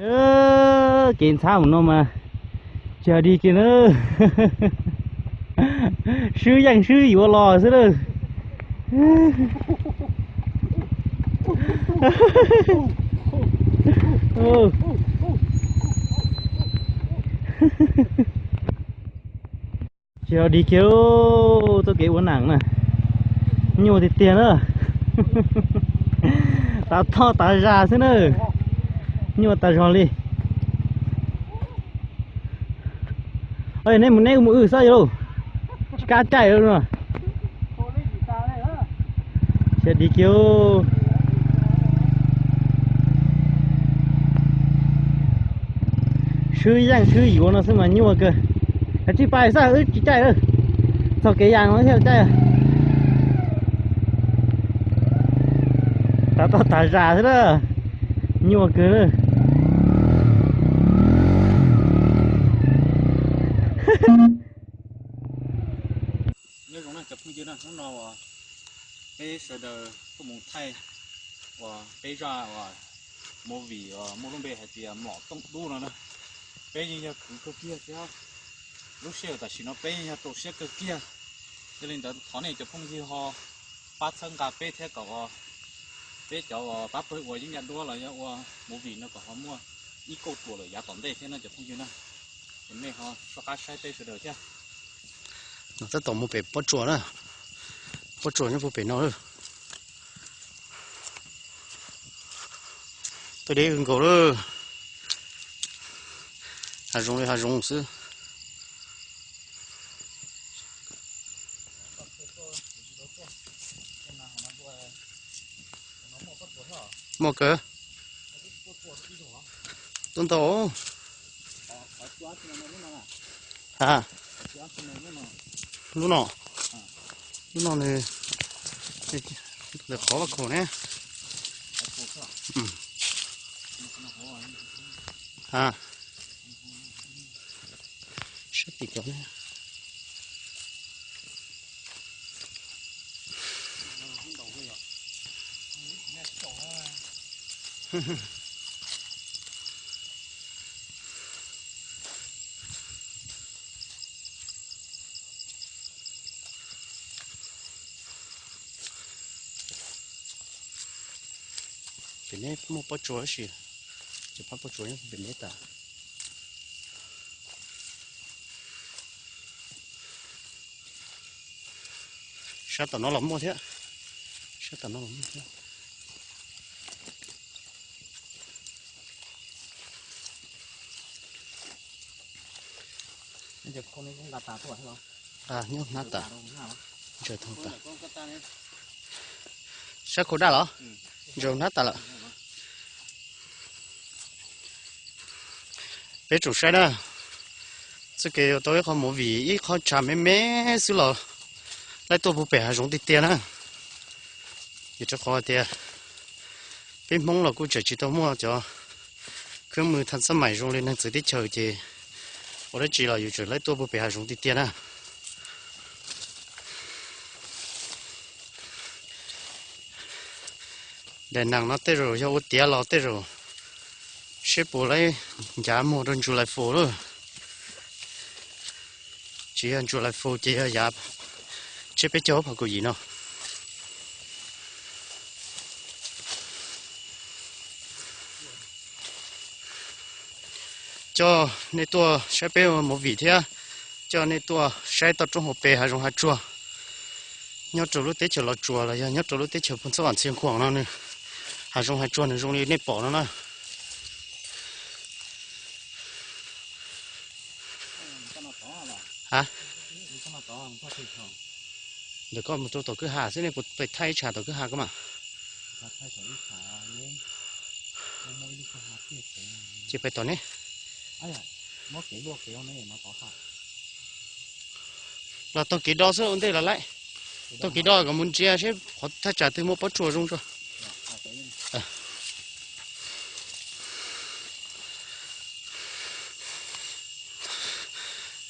Kev ntxhab mus no mas tsis yog dig kiag na. Swb yeej swb yuav los xwb na. Tsis yog dig kiag, txoj kev ua nam na, nyuaj tiag tiag na. Tav toj tav zag xwb na, nyuaj tas zog li. Neb mus neb mus wb xwb yog lauj, tsis kam caij no. Tsis yog dig kiag, swb yeej swb yuav no xwb mas nyuaj kawg. Kav tsij pais xwb, wb tsis caij lawm, txog kev yas no thiaj caij. Tav toj tav zag xwb na, nyuaj kawg. Nyob zoo na cov phooj ywg na, hnub no uas peb sawv daws tuaj mus thaij uas peb zaj uas movie uas muaj lub npe hais tias Mlom Tooj Dub no na, peb yeej yog khwv kawg kiag thiab. Lub sij hawm tam sim no peb yeej yog rau siab kawg kiag. Yog li ntawd thov nej cov phooj ywg ho pab txhawb nqa peb thiab kom uas peb cov uas pab pawg ua yeeb yaj duab los yog ua movie no kom ho muaj ib kauj ruam lawm yav tom ntej thiab no cov phooj ywg na. Es nej ho soj qab saib peb sawv daws thiab. No tab tom mus pem pob tsuas na, pob tsuas nyob puag pem no lawm. Tej deb kawg nkaus lawm, hav zoov li hav zoov xwb. Muaj kawg. Tuaj ntau. Ha, lub no, lub no nws ntawm qhov vaj khaum ne. Ha, sab tim cov ne. Pem neb muaj pob tsuas tab sis cov phab pob tsuas nyob pem neb tas. Sab tom no los muaj thiab, sab tom no los muaj thiab. Nyob hnab tas, ntsawg thooj tas. Sab khau daj los? Ntsawg hnab tas lawm. Peb tsum saib na, txoj kev yuav tau ib qho movie ib qho tshav me me xwb los laib tuaj puag pem hav zoov tiag tiag na. Vim rau qhov tias peb Hmoob los kuj tseem tsis tau muaj cov khab mws thas xab mais zoo li neeg txawv teb chaws ces ua dab tsi los yus tseem laib tuaj puag pem hav zoov tiag tiag na. Daim neeg no tej zaum yog ua tiav los tej zaum seb puas laib ncav muag rau July Four lawm. Tsis yog July Four ces yog yav tsiab peb caug ob phav kaum yim no. Coj nej tuaj saib peb ua movie thiab coj nej tuaj saib toj roob hauv pes hav zoov hav tsuag nyob rau lub teb chaws Los Tsuas los yog nyob rau lub teb chaws Phoos Txob Vam Txhiaj Khuam no nws hav zoov hav tsuag nws zoo li nej pom no na. Ha, ntawm koj mus rau tom kwj ha xwb nej puas pais thaij ib tshav tom kwj ha koj mas. Ces pais tom ne. Los taug kev do xwb ua ntej los laib. Taug kev do kom mus ntsia seb qhov thaj tsam twg muaj pob tsuas zoo tso.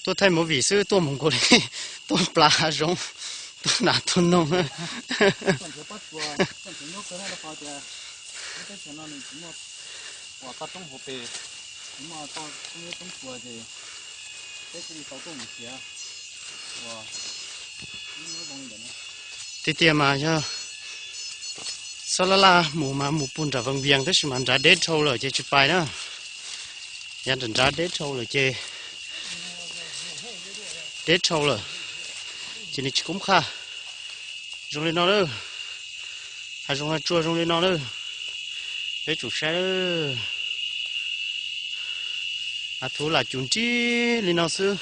Tuaj thaij movie xwb tuaj mus nkaus li tuaj plas hav zoov, tuaj nas tuaj noog. Uas toj roob hauv pes, kuv muaj toj roob, toob tsuas ces peb thiaj li tau tuaj mus txiav uas lub nyob zoo li ntawm no. Tiag tiag mas yog xob laj laj mus mas mus puag nram Vees Vias tab sis mas nrad deb dhau lawm ces tsis pais na. Yav nram nrad deb dhau lawm ces, deb dhau lawm ces nws tsis koob qhaj. Zoo li no lawm, hav zoov hav tsuag zoo li no lawm, peb tsum saib lawm. Hav thuv lam cum nrib li no xwb,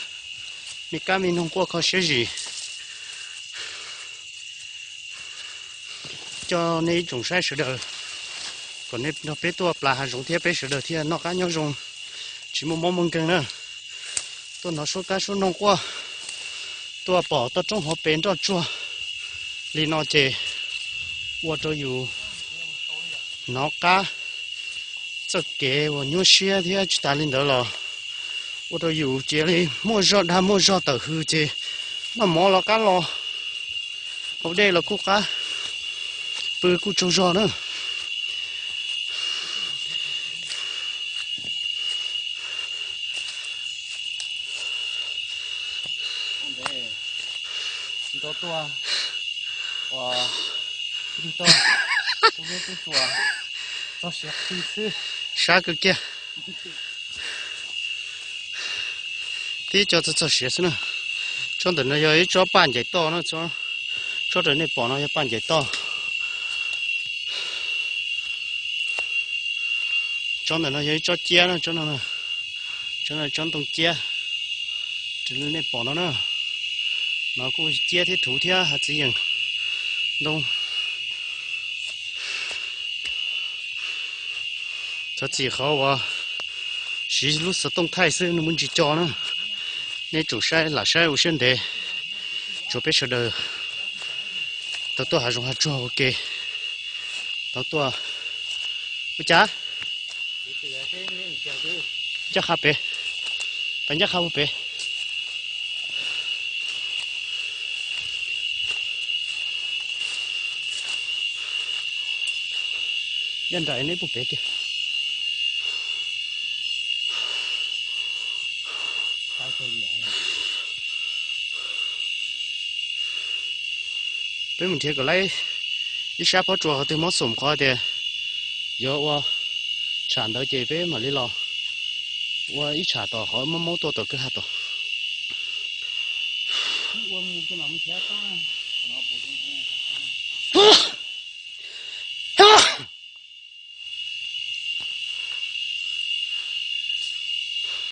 me kab me noog quaj kho siab zim. Coj nej ib tsoom saib sawv daws kom nej nrog peb tuaj plas hav zoov thiab peb sawv daws thiaj noj qab nyob zoo, tsis muaj mob muaj nkeeg na. Tuaj hnov suab kab suab noog quaj, tuaj pom toj roob hauv pes nroj tsuag li no ces ua rau yus hnov qab txoj kev uas nyuaj siab thiab tsis tas li ntawd los ua rau yus cia li muaj zog dag muaj zog tawm hws ces noj mov los qab los, hauv dej los kuj qab, pw kuj tsaug zog na. Tsis tau tuaj, ua, tsis tau, tub tub tsuas, txog siav qhi xwb. Sab kawg kiag. Tib co txog txog siav xwb na. Tsob ntawm no yog ib tsob paj ncaim toj na, tsob raws nej pom no yog paj ncaim toj. Tsob ntawm no yog ib tsob ciab na, tsob no, tsob no tsob ntoo ciab, raws li nej pom no na. No kuj ciab thiab thuv thiab hav txiv yeem ntoo. Thov txim qhov uas siv lub xov tooj thaij xwb nws muaj ntsis co na. Nej tsum saib lam saib ua siab ntev, tsuas peb sawv daws tau tuaj hav zoov hav tsuag ua ke, tau tuaj ua cas ncaj qha pem, pais ncaj qha ua pem. Yaj nraim neb puag pem kiag. Peb mus nrhiav kom lawm ib sab pob tsuas qhov twg mob xum qhov tias yuav ua tsham ntawd ces peb mam li los ua ib tsham tom qhov mob mob tuaj tom kwj ha tom.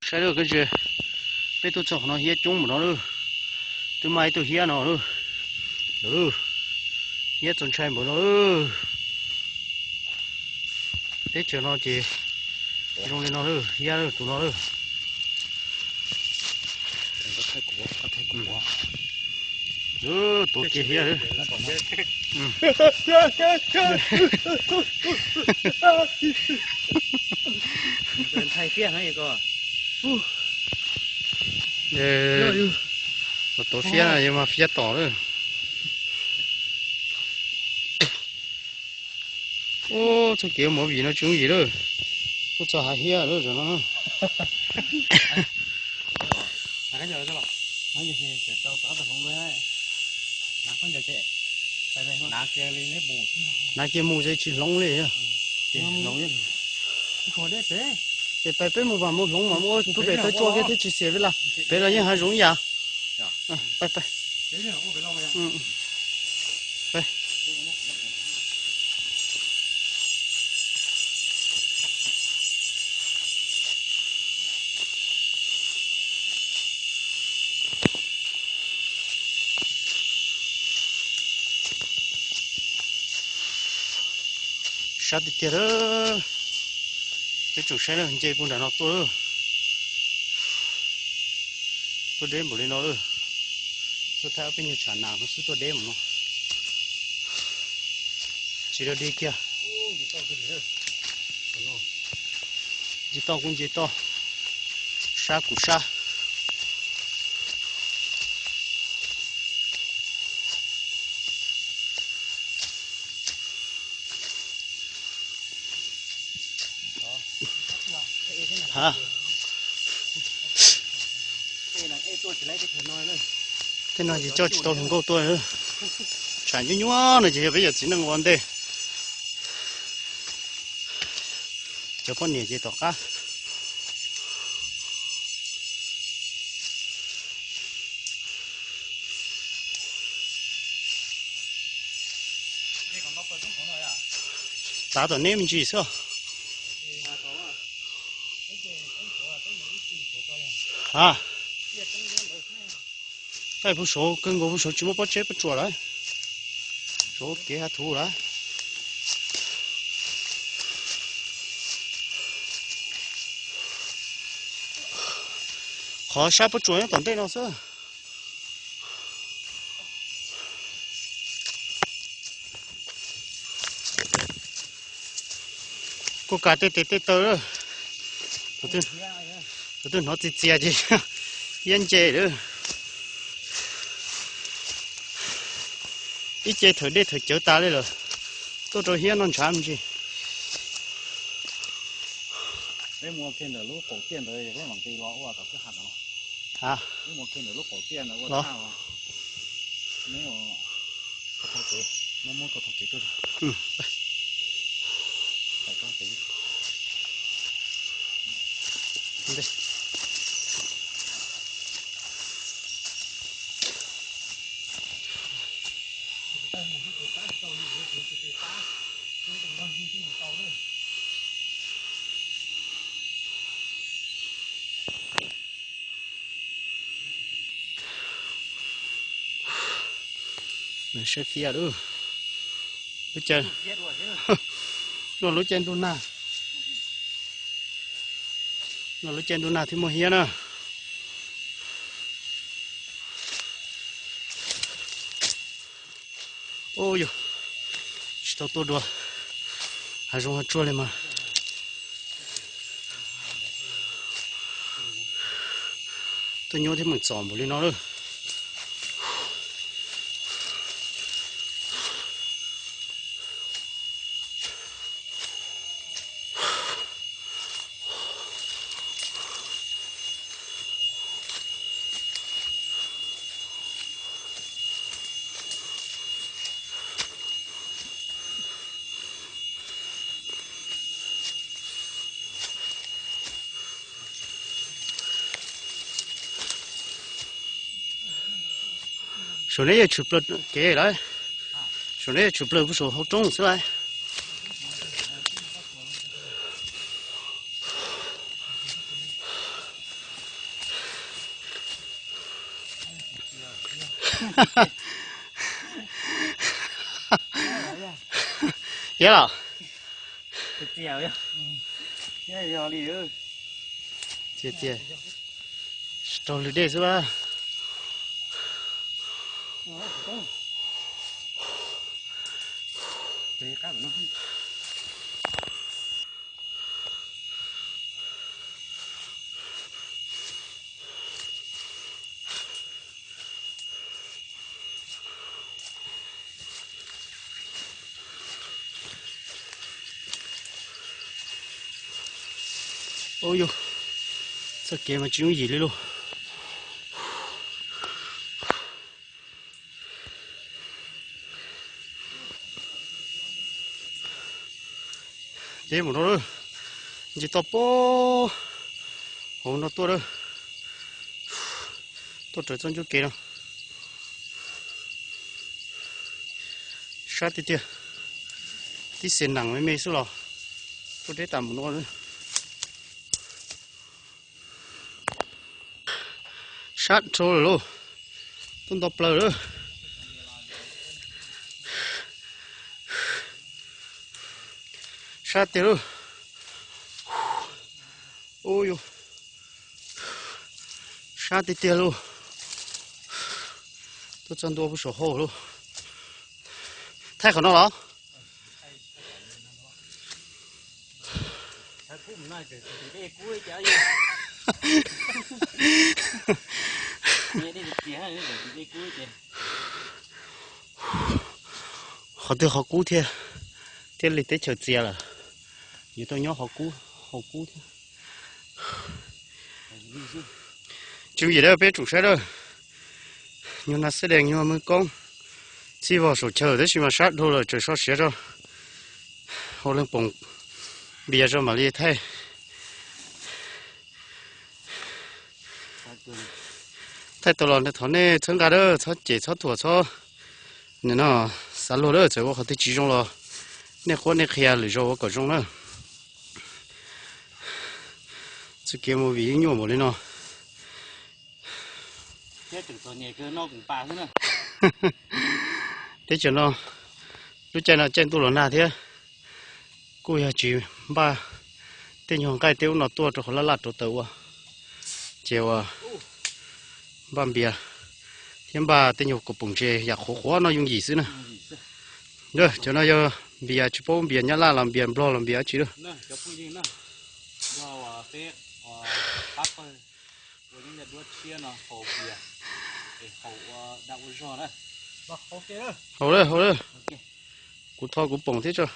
Saib lawm koj ntsia, peb tuaj txog qhov no hiab coob npaum no lawm. Twb muaj ib tug hiab no lawm, hiab txaus ntshai npaum no lawm. Teb chaws no ces zoo li no lawm, hiab lawm tus no lawm. Tuav kiag hiab. Los tuav fiab no yog mas fiab tom lawm. Ub, txoj kev mus vim no tsis yooj yim lawm. Tuaj txog hav hiab lawm zaum no. Hnav kiag mus ces tsis hloov li. Ces pais peb mus vam mus hloov mas ua tug pem tawg tsua kiag thiab tsis xiam li los pem los yeej hav zoov ib yam. Pais, pais. Sab tiag tiag lawm. Peb tsoom saib lawm, nce puag nram no tuaj lawm. Tuaj deb npaum li no lawm. Tuaj thaj peb nyuag tsam nas no xwb tuaj deb npaum no. Tsis dog dig kiag. Nce toj kuj nce toj, sab kuj sab. Tej no ces coj tsis tau hluas nkauj tuaj. Tshav nyuaj nyuaj no ces yog peb yawm txiv neej ua ntej. Cov poj niam ces tom qab. Tav tom neb me ntsis xwb. A, qaij pug saud kawg nkaus, pug saud tsis muaj pob tseb pob tsuas lawm. Saud kev hav thuv lawm. Qhov sab pob tsuas nyob tom ntej no xwb. Kuj kav tej tes tej taw lawm. Tus twg hnov txias txias ces iab nce lawm. Ib ce thawm dej thawm cawv tas li lawm. Tuaj rau hiab noj ntshav me ntsis. Peb mus kiag ntawm lub qaum tiaj ntawd, peb mam nqis los ua tom kwj ha ntawd. A, peb mus kiag ntawm lub qaum tiaj ntawd ua thaj. Neb ua, muab muab tau tag kev tuaj. Saib tiag lub, lub caij, no lub caij ntuj nag, no lub caij ntuj nag thiaj muaj hiab na. Ub yog, tsis tau tuaj dua hav zoov hav tsuag li mas. Tuaj nyuaj thiab meem txom npaum li no lawm. Saum neb yuav tshwm plaws kev lawm. Saum neb yuav tshwm plaws puag saum hauv roob xwb lawm. Yog los. Tiag tiag, tsis raug lwm dej xwb a. Ub yog, txoj kev mas tsis yooj yim li lauj. Ces mus rau lawm, nce toj pab hauv no tuaj lawm, tuaj raws txoj ncauj kev no. Sab tiag tiag, tib xis nees me me xwb los tuaj deb tas mus no. Sab dhau lawm lauj, tuaj nto plaws lawm. Sab tiag lauj. Ub yus, sab tiag tiag lauj. Tuaj txog ntua puag saum hauv lauj. Thaij qhov no los? Qhov twg qhov kub thiab, thiaj li teb chaws txias lawm, yuav tau nyob qhov kub, hauv kub thiab. Tsis yooj yim lawm peb tsoom saib lawm. Nyuag nag xab dees nyuag mws koob, txij vog saum chaw tab sis mas sab dhau lawm tseem so siav tso. Haus leej poom npias tso mam li thaij. Thaij tau los thov nej txhawb nqa lawm, txhob cem txhob thuam txhob nim no xav luag lawm, txawm ua qhov twg tsis zoo los nej quab nej qhia lwm zaus ua kom zoo na. Txoj kev movie yeej nyuaj npaum li no. Teb chaws no lub caij no caij ntuj los nag thiab, kuj yog tsis npaj tej nyuag nqaij tej ub no tuaj rau qhov laj laj rauv taws ua, ces uas npaj npias thiab npaj tej nyuag kaus poom ntses yam qhuav qhuav no yooj yim xwb na. Cov no yog npias tsis paub npias nyab laj los npias nplog los npias dab tsi lawm. Haus lawm, haus lawm. Kuv tho kuv poom thiab tso.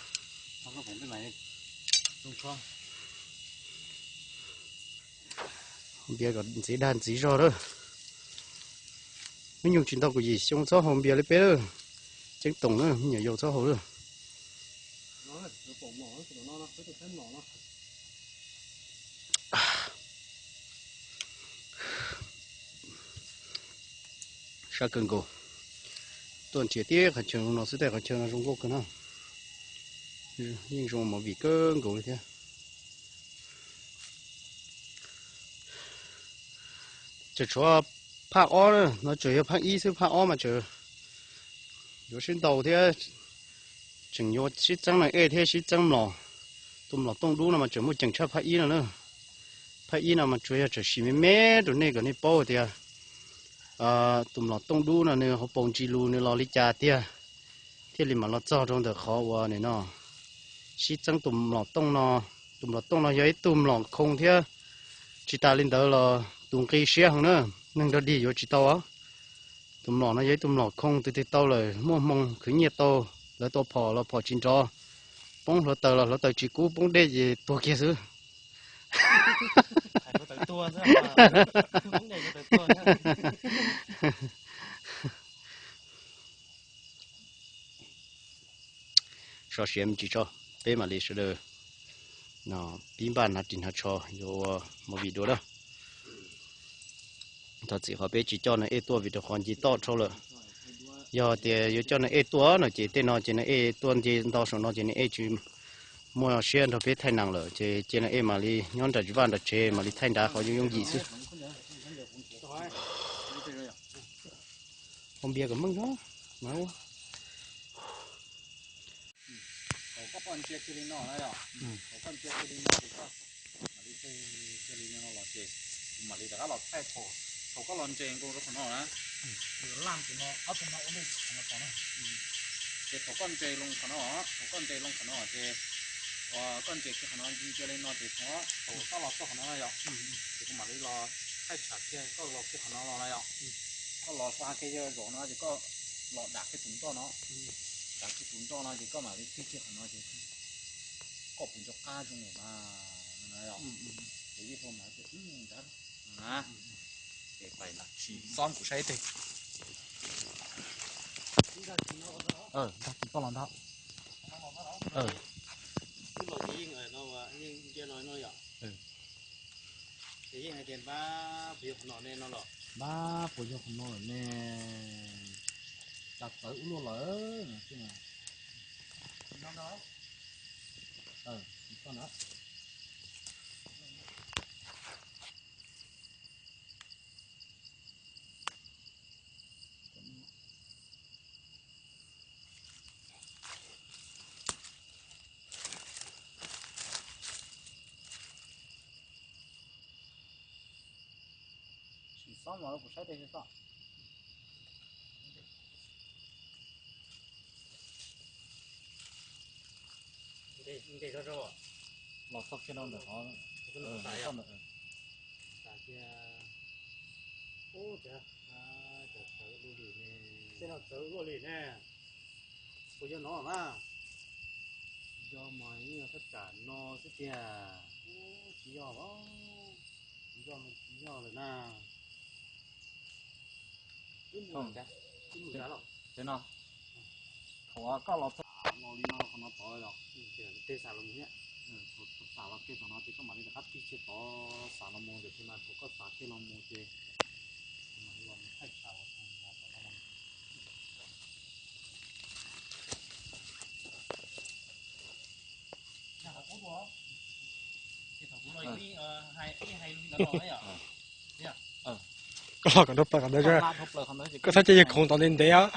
Npias kom ntxiv dag ntxiv zog lawm. Hnub nyoog tsis ntau kuv yim xyoo txhob haus npias li peb lawm. Ceeb toom na, me nyuam yaus txhob haus lawm. Sab kawg nkaus. Tuaj nrhiav tib qhov chaw no xwb tej qhov chaw no zoo nkauj kawg na. Yeej zoo movie kawg nkaus li thiab. Tseem tshuav phaj ob na, no tseem yog phaj ib xwb, phaj ob mas tseem yuav sib ntaus thiab, tseem yuav sib txeeb nas ej thiab sib txeeb mlom. Tus mlom tooj dub no mas tseem muaj ceem tshaj phaj ib no na. Phaj ib no mas tsuas yog tseem sim me me rau nej kom nej paub tias tus mlom tooj dub no nws hauv paus ntsis lus nws los li cas tiag, thiaj li mam los txog rau ntawm qhov uas nim no sib txeeb tus mlom tooj no. Tus mlom tooj no yog ib tug mlom khoo thiab, tsis tas li ntawd los tus nqi siab heev na, neeg dog dig yuav tsis tau os. Tus mlom no yog ib tug mlom khoo, tus twg tau lawm muaj hmoo khwv nyiaj tau, lawv tau phom los phom tsis nrov, poob hluav taws los hluav taws tsis kub, poob dej ces tuag kiag xwb. So siav me ntsis tso, peb mam li sawv daws no pib npaj hnav ris hnav tsho yuav ua movie dua na. Thov txim qhov peb tsis coj nas ej tuaj vim rau qhov nce toj dhau lawm. Yog tias yuav coj nas ej tuaj no ces tej no ces nas ej tuaj nce ntau saum no ces nas ej tsis muaj siab nrog peb thaij nees lawm ces cia nas ej mam li nyob nram vaj nram tsev mam li thaij nrad qhov yooj yooj yim xwb. Haus npias kom meej no. Thaum koj poj ntsia kiag li no na yom, thaum koj ntsia kiag li no ces koj mam li kiag li no los ces kuv mam li rov qab los thaij thaum, thaum koj los ntses nkaus rau qhov no na. Ces thaum koj ntses loo qhov no, thaum koj ntses loo qhov no ces, koj ntses kiag qhov no ntsia li no ces thaum, thaum koj los txog qhov no na yom, ces kuv mam li los thaij tsham kiag koj los kiag qhov no los na yom. Koj los xa kiag yog zaum no ces koj los dam kiag tus nroj no, dam kiag tus nroj no ces koj mam li tib kiag qhov no ces koj puas nco qab zoo lawm mas no na yom. Ces ib hlo mas ces na, ces pais na, tsis xob kuv saib teg. Dag tsis koj los ntag. Wb los ces yeej no, yeej nce los no yom. Ces yeej hais tias npab puas yog qhov no ne no los. Npab puas yog qhov no lawm ne. Cas txawv ub luaj lawm no xwb na. Koj na. Sim xob los kuv saib tej xwb txoj. Los txog kiag no ntawm qhov, txog ntawm, tas kiag. Ub, cas txawv luaj li ne. Tej no txawv luaj li ne. Puas yog no mas? Yog mas yeej yog thaj tsam no xwb tiag. Ub, tsis yog os. Yog lawm na. Twb mus, twb mus, twb mus los. Thaum koj los txog no li no, qhov no tod los, tej xav los mus thiab. Thaum xav los kiag tom no ces koj mam li rov qab tig kiag tod xav los mus, ces thaum mas thaum koj xav kiag los mus ces mam li los mus thaij xav los tom no. Koj los kom dhau plaws qhov ntawd, koj txhob cia yawg khoov tod ntev ntev os.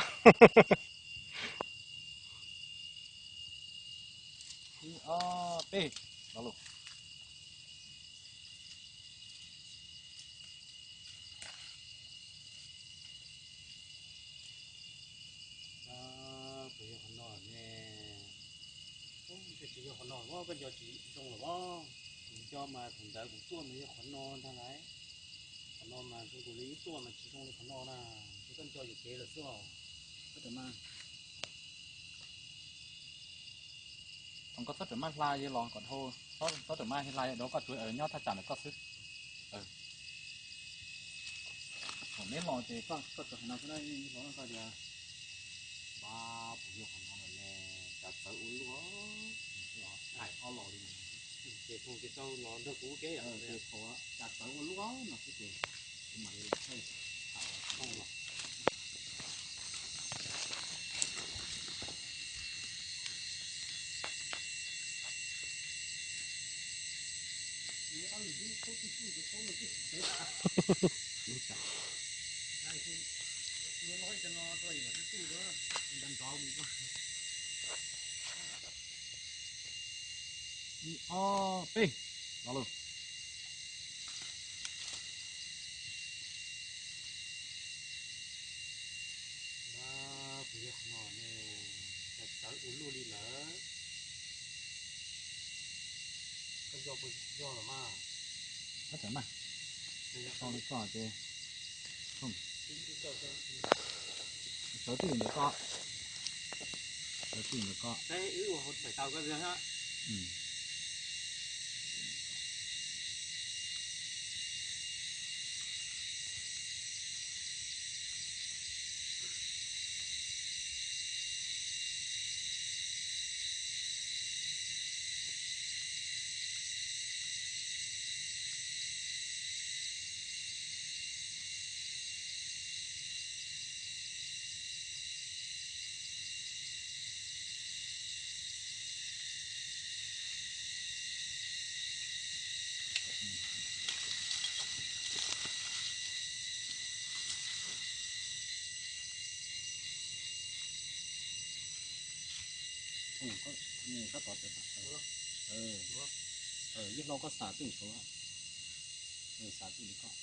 Ib, ob, peb, los lauj. Puas yog qhov no ne? Ub, ntshe tsis yog qhov no, koj nco tsis zoo lawm os. Kuv nco mas thaum ntawd kuv tuaj mas yog qhov no ntag lauj. Qhov no mas zoo nkaus li wb tuaj mas tsis zoo li qhov no na. Ces koj nco yuam kev lawm xwb os. Koj tseem mas, thaum koj txhob rawm maj hla yawg los kom dhau, txhob rawm maj hla yawg dhau, koj tsuav nyob thaj tsam ntawm koj xwb. Thaum neb los ces koj tsuas hais no xwb na, los koj tias, Pab, puas yog qhov no lawm ne? Cas txawv ua luaj, hais ob los li. Ces thaum ces tau los nrog kuv ua ke, ces thaum cas txawv ua luaj no xwb ces kuv mam li los thaij. Ib, ob, peb, los lauj. Pab, puas yog qhov no ne? Cas txawv ua luaj li lawm. Koj nco puas yog los mas? Koj tseem mas, tau li koj ces, sawv tij ntawm koj, sawv tij ntawm koj. Wb ua hauv tawm tau koj. Yawg hlob koj xav twj saud, xav twj li koj.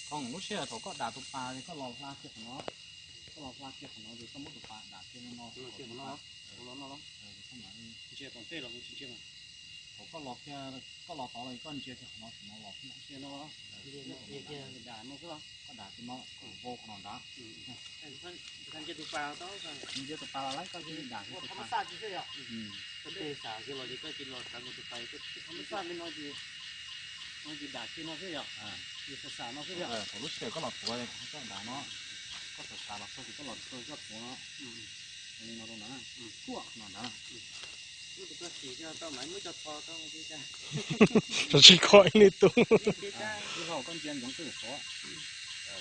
Thaum lub sij hawm thaum koj dam tus pas ces koj los hla kiag qhov no, koj los hla kiag qhov no ces koj muab tus pas dam kiag no, ntsia tom tej los ntsia, thaum koj los kiag, koj los tod los koj ntsia kiag qhov no, qhov no los thiab. Koj dam kiag no kom vau qhov no nrad. Ntsia tus pas los lawm koj cia li dam kiag tus pas. Koj tej xav kiag los ces koj cia li los sawv ntawm tus pas, koj xav li no ces, no ces dam kiag no xwb yom. Ces xav xav no xwb yom. Thaum lub sij hawm koj los tuav koj dam no, koj xav xav los txog ces koj los txog koj tuav no. Li no rau ntawd, kuaj no ntawd. Tsis kho ib leeg tug. Ib hau koj ntsia ntsoov twj saud.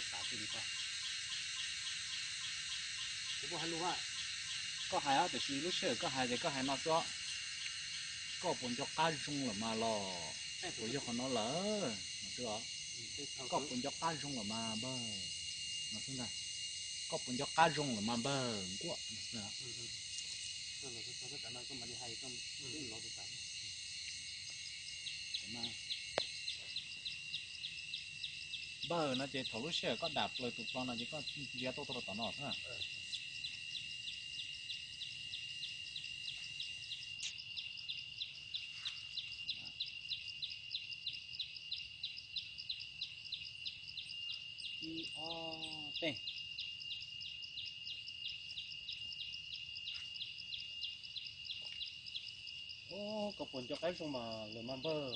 Xav twj li koj. Koj hais, tiam sis lub sij hawm koj hais ces koj hais no xwb. Koj puas nco qab zoo lawm mas los? Puas yog qhov no lawm? Koj puas nco qab zoo lawm mas npawg? No xwb ntag. Koj puas nco qab zoo lawm mas npawg Nkuaj? Npawg no ces thaum lub sij hawm koj dam plaws tus plo no ces koj ntsia tuaj tuaj rau tom no xwb. Ib, ob, peb. Koj puas nco qab zoo mas lawm mas npawg?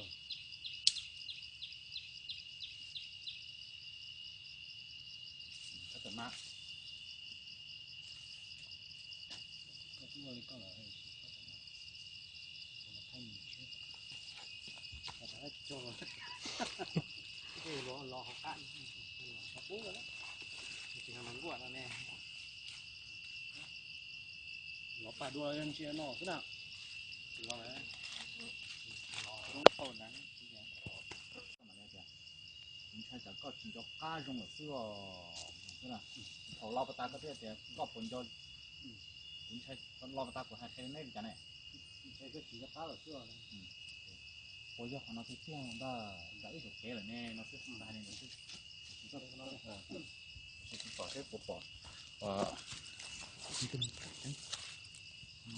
Los pag dua ntsia no xwb na. Kuv ntshai tsam koj tsis nco qab zoo lawm xwb os. Thaum los pas tas koj thiaj tias koj puas nco, kuv ntshai los pas tas kuv hais qhia neb li cas ne. Puas yog qhov no tiag tiag ntag, tsam ib zaug kev lawm ne no xwb hais li ntawd xwb. Kuv pom seb puas pom.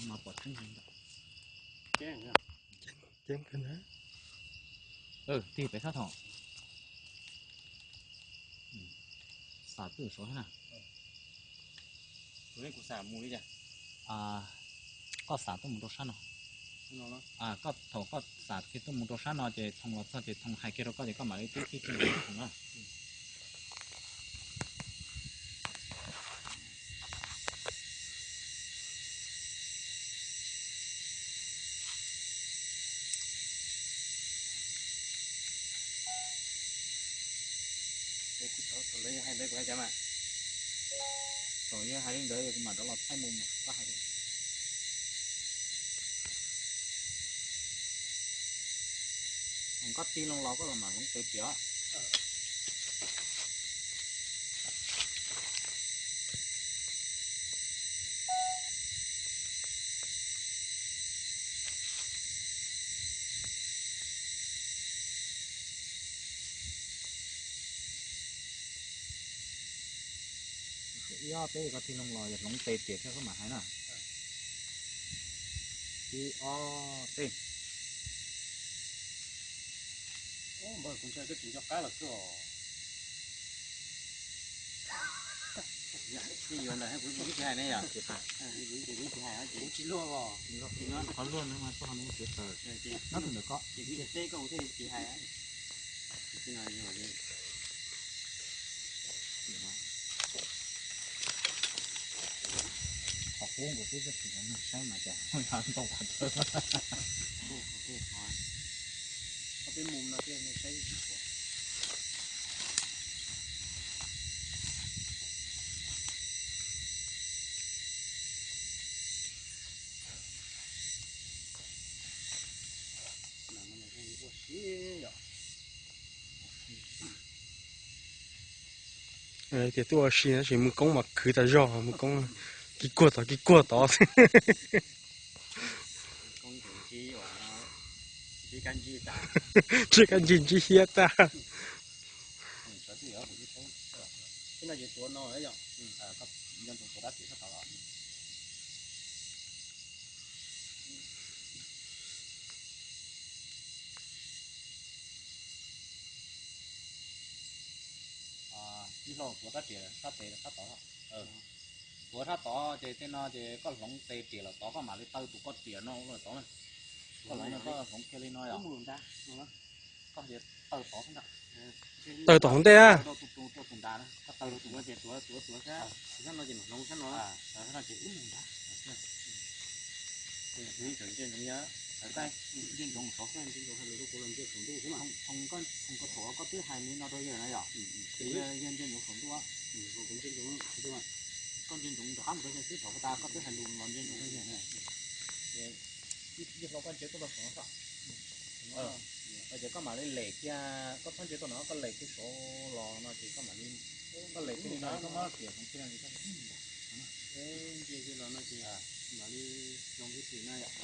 Mas pom tseeb. Ceeb kawg na. Tig pem sab thaum. Xav twb saud na. Kuv xav mus li cas? Koj xav tuaj mus rau sab no. Koj thaum koj xav kiag tuaj mus rau sab no ces Thoo los txog ces Thoo hais kiag rau koj ces koj mam li twb kiag Thoo na. Thaum lawv hais ntawd kuv hais cas mas, thaum yog hais li ntawd kuv mam rov los thaij mus mas koj hais. Thaum koj tig loo los koj los mam hloov tes tiam. Ib ob peb koj tig loo los yog hloov tes tiam thiab koj mam hais na. Ib ob peb. Npawg, kuv ntshai koj tsis nco qab lawm xwb os. Yeej yuav ntawm kuv tsis hais ne yom. Kuv tsis luag os. Qhov luag no mas txog nws txiav taws. Nyob tus ntawm koj. Ces kuv yog teb koj kuv thiaj tsis hais. Qhov qub nkaus xwb, tsis tau saib mas cas ntau qhov. Peb mus no thiaj saib tsis tau. Tias tuaj ua si tab sis mus koob mas khwv tas zog, mus koob kis kuag tod kis kuag tod. Ntsib kab ntsig ntsib hiab tag. Ib hlo tuav rab riam sab tes sab tod. Tuav sab tod ces tej no ces koj hloov tes riam los tod koj mam li taw tus koj riam no los tod na. Koj hloov no koj hloov kiag li no yom. Koj taw tod xwb ntag. Taw tod hauv ntej na. Rau tus, rau tus nrad na, koj taw rau tus no ces tuav, tuav, tuav sab, sab no ces mam hloov sab no. Sab no ces wb mus nrad. Ntsia ntsoov, ntsia ntsoov saum, ntsia ntsoov hais lus rau kuv los ntsia saum ntuj xwb mas. Thoo, koj thaum koj twb hais li no rau yawg na yom, ces yawg ntsia ntsoov saum ntuj. Koj ntsia ntsoov rov qab mus rau yawg xwb, thaum tas koj twb hais lus los ntsia ntsoov rau yawg na. Ib hlo koj ntsia tuaj rau saum no. Ces koj mam li lem kiag, koj txhob ntsia tuaj no, koj lem kiag saud los no ces koj mam li, koj lem kiag li no koj muab riam hloov kiag li koj. Ntsia kiag los no ces mam li zoo kiag li na yom.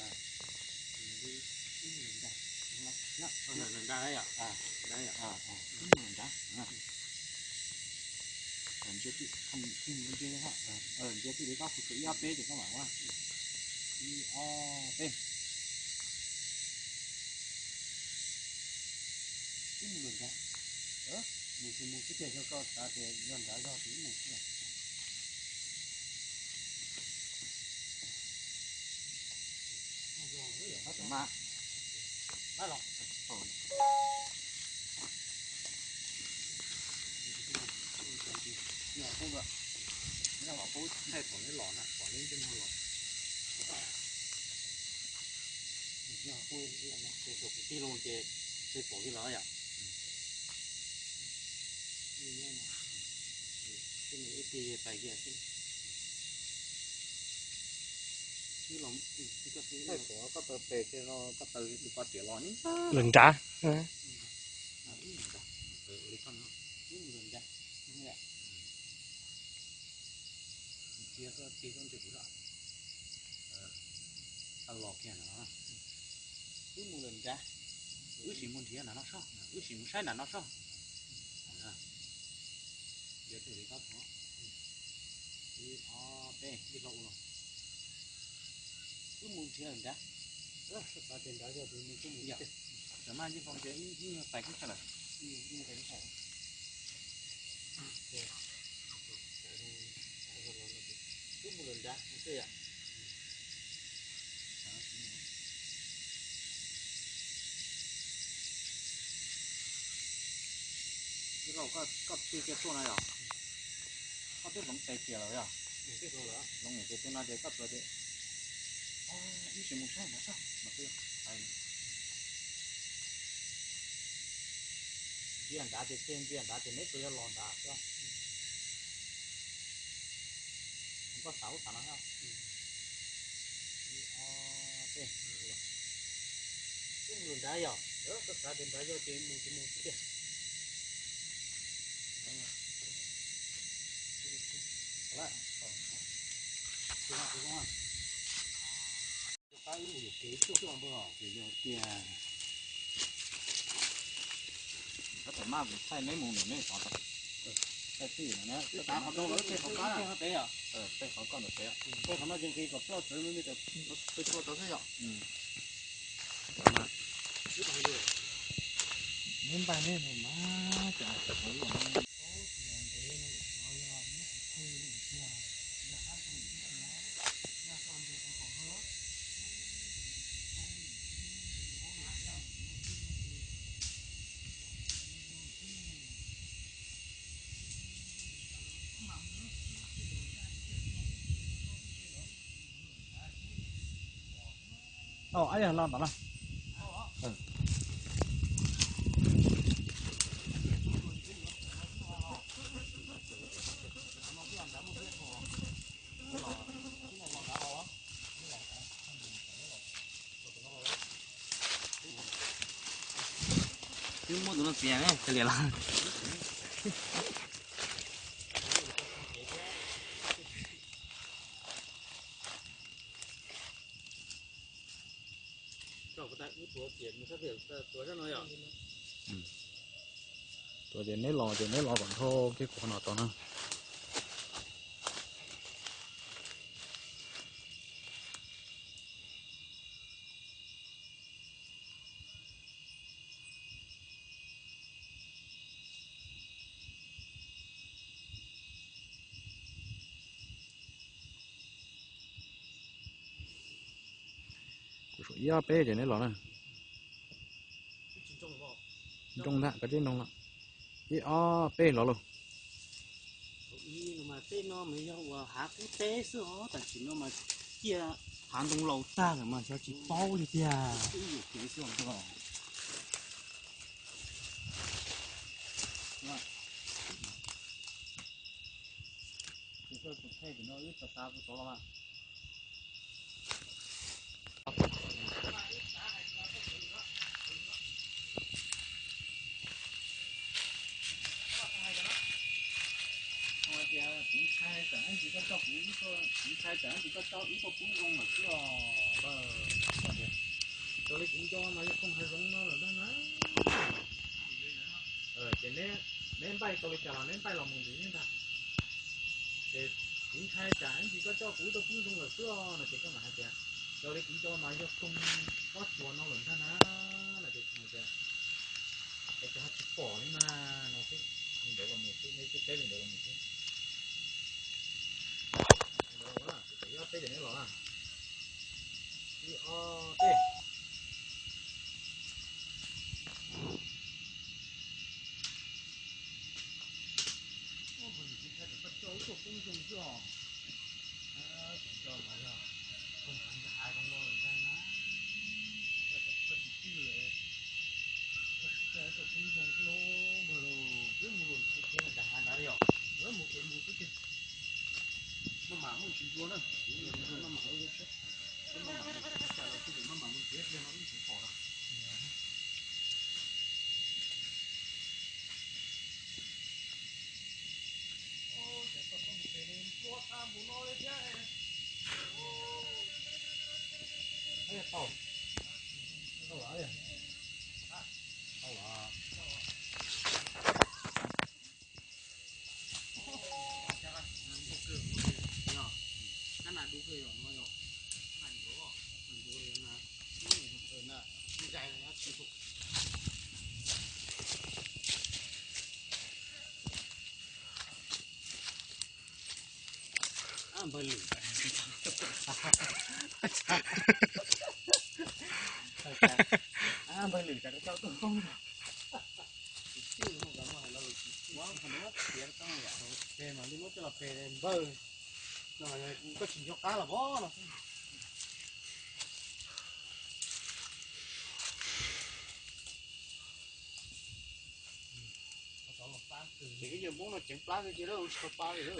Nrad yom, nrad. Ntsia tij, ntsia tij li koj kuv tsuas ib ob peb ces koj mam ua. Ib ob peb. Ib mus nrad. Mus tsis mus xwb tiag, yog koj xav tias yog nrad zog ces ib mus xwb. Mas Tij loo ces pom li los yom. Ib tig pais kiag xwb. Koj taw pes no, koj taw tus ko tiam los ni. Lawm nrad. Los kiag no, wb mus lawm nrad, wb sim mus nrhiav nram no soj, wb sim mus saib nram no soj. Yuav twg li koj thov, ib ob peb ib lo no, wb mus nrhiav lawm nrad. Tam maj yeej foo ces ib nyuag pais kub tshaj lawm. Wb mus lawm nrad xwb yom. Ib lo koj tig kiag tuaj no yom. Koj twb hloov tes kiag lawm yom. Hloov tes kiag no ces koj tuav ces ib sim mus saib nrad soj mas twb hais. Ntsia nrad ces, ntsia nrad ces neb puas yuav los nrad xwb. Koj xav ub xav no. Ib ob peb, wb mus nrad yom. Koj xav tias nrad yog ces mus ces mus xwb tiag. Ib mus yuam kev tuaj tuaj npawg, ces yog tias koj tau maj kuv thaij neb mus nram nej qhov tod, thaij tij no, thaij qhov rau lawv tej qhov qab, tej qhov koj ntawm pem, tej qhov no ces nqis kom ploj txawv me me, peb tuaj tau xwb yom. Neb npaj neb mus mas cas. Los tom no. Twb muab tus no txiav ne, kav liam los. Tuav ces neb los ces neb los kom dhau kiag kuv qhov no tau na. Kuv suav ib ob peb ces neb los na. Nroo ntag, koj tib nroo los. Ib ob peb los lauj. Tej no mas yog ua hav qub teb xwb os, tam sim no mas ciaj hav ntoo laus tag lawm mas xyov tsis paub li tiag. Ib yuam kev xwb os. Tus thaij tim no wb xav xav kuv tod los mas. Kuv ntshai tsam ib ntsis koj coj kuv, kuv ntshai tsam ib ntsis koj coj wb tuaj pub zoo lawm xwb os. Raws li kuv nco mas yog koog hav zoov no lawm ntag na. Ces neb npaij tau li cas los neb npaij los mus ntxiv ntag. Ces kuv ntshai tsam ib ntsis koj coj kuv wb tuaj pub zoo lawm xwb os no ces koj mam hais tias, raws li kuv nco mas yog koog pob tsuas no lawm ntag na no ces kuv hais tias, es cas ho tsis pom li mas no xwb, ntawd los mus xwb, neb twb teb li ntawd los mus xwb. Ib ob peb ces neb los na. Ib ob peb. Npawg Lwm, npawg Lwm tsam rau cov tuaj koob. Tsis txwj no los muaj hais los tsis txwj, qhov no tiav tau yam. Ces mam li muab coj los pem npawg no, koj tsis nco qab los pov no. Ces ib yawg Hmoob no ceev plab xwb ces lawv tsis tau pab li lawm.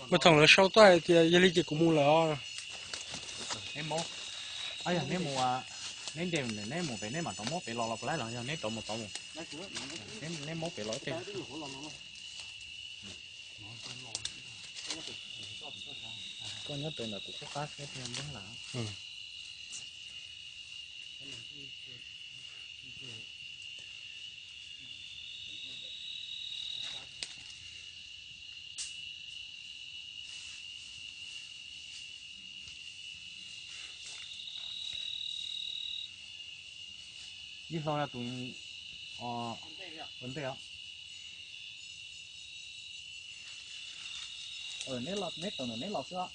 Muaj thaum lawv sau tuaj hais tias yog li ces kuv mus lawm os. Neb mus, neb mus, neb nce, neb mus pem neb mam rov muab pem los los puas laib los yog neb rov mus tod mus. Neb muab pem los tej. Koj nyob pem ntawd kuv qub qab thiab thiaj npog lawm. Ib hlo yog tus ua ntej os. Neb los, neb tau ntawm neb los xwb os.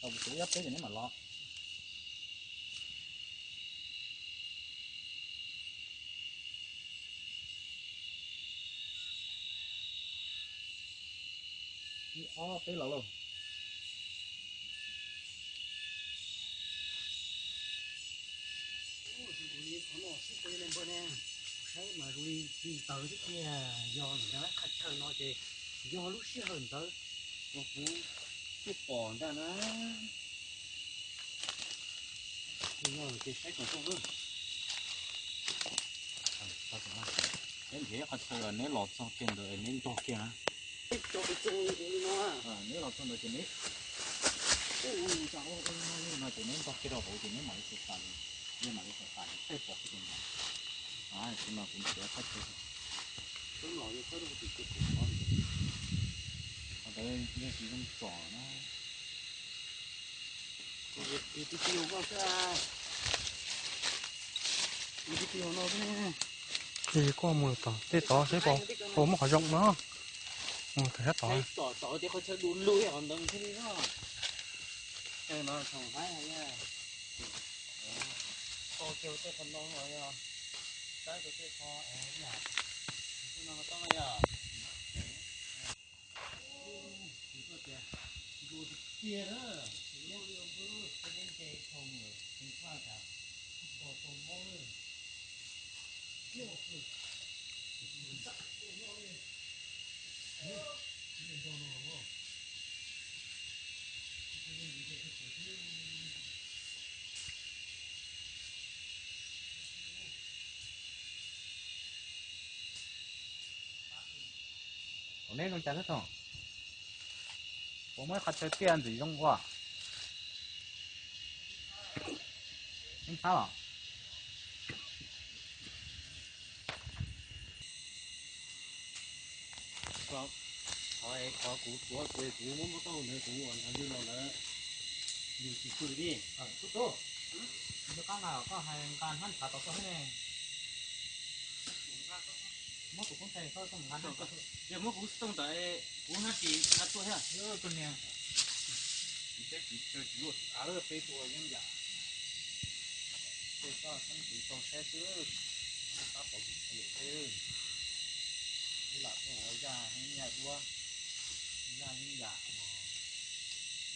Tau kuv tus ib ob peb ces neb mam los. Ib ob peb los lauj. Qhov no sib pes li npawg ne, saib mas zoo li tsis ntawd thiab tiag, yog ntawd qhov chaw no ces yog lub sij hawm ntawd uas kuv twb pom ntag na. Yog ces saib kom zoo na. Neb nrhiav ib qhov chaw neb los txog kiag ntawd neb ntog kiag na. Neb los txog ntawd ces neb, no ces neb ntog kiag rau hauv ces neb mam li sawv tas, neb mam li sawv tas tej pom xwb ces ntag. Kuv no kuv nrhiav qhov chaw. Qhov ntawd yeej tsis zoo tsom na. Ces koj mus tom tej tod seb puas muaj qhov zoo no. Mus tom sab tod. Ua neb zoo cas xwb thaum? Puas muaj ib qhov chaw tiaj ntxim zoo ua? Neb txhab los? Qhov kuv tuav ces kuv muab muab tau ntawd kuv ua ntawd li los lawm. Yus tsis pw li. Tub tub, koj nqa koj hais nqa hnab ntshav tau koj thiab ne. Muab kuv koob tais koj nqa hnab. Yog muab kuv xov tooj ntawd kuv hnab ris nqa tuaj thiab. Tus niag peb tsis caw tsis luaj av lawm, peb tuaj yeeb yam. Tej koj xeeb tsis tau saib xwb, tab tom tus qhov lwm peb, ib lam tuaj ua yaj heeb yaj duab, yaj yeeb yam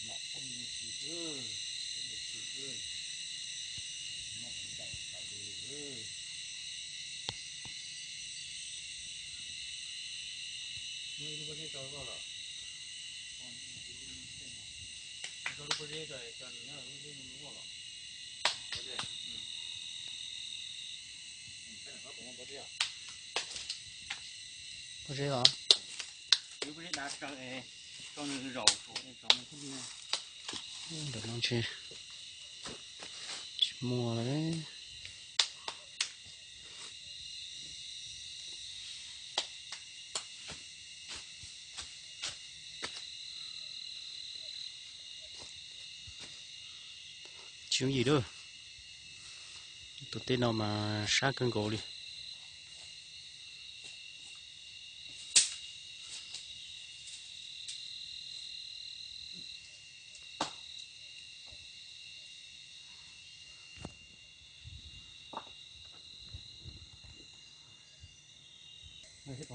uas mom phooj ywg xwb, peb ywg xwb, mom daim daim du lwm. Muab ib lub pob zeb rau koj los? Rau lub pob zeb rau, rau nws lub pob zeb los? Pob zeb los? Lub pob zeb dav tsawv es rau nws zaum saum, zaum nws thiaj li. Ntawm no ntshe tsis muaj lawm. Tsis yooj yim lawm. Tus teb no mas sab kawg nkaus li.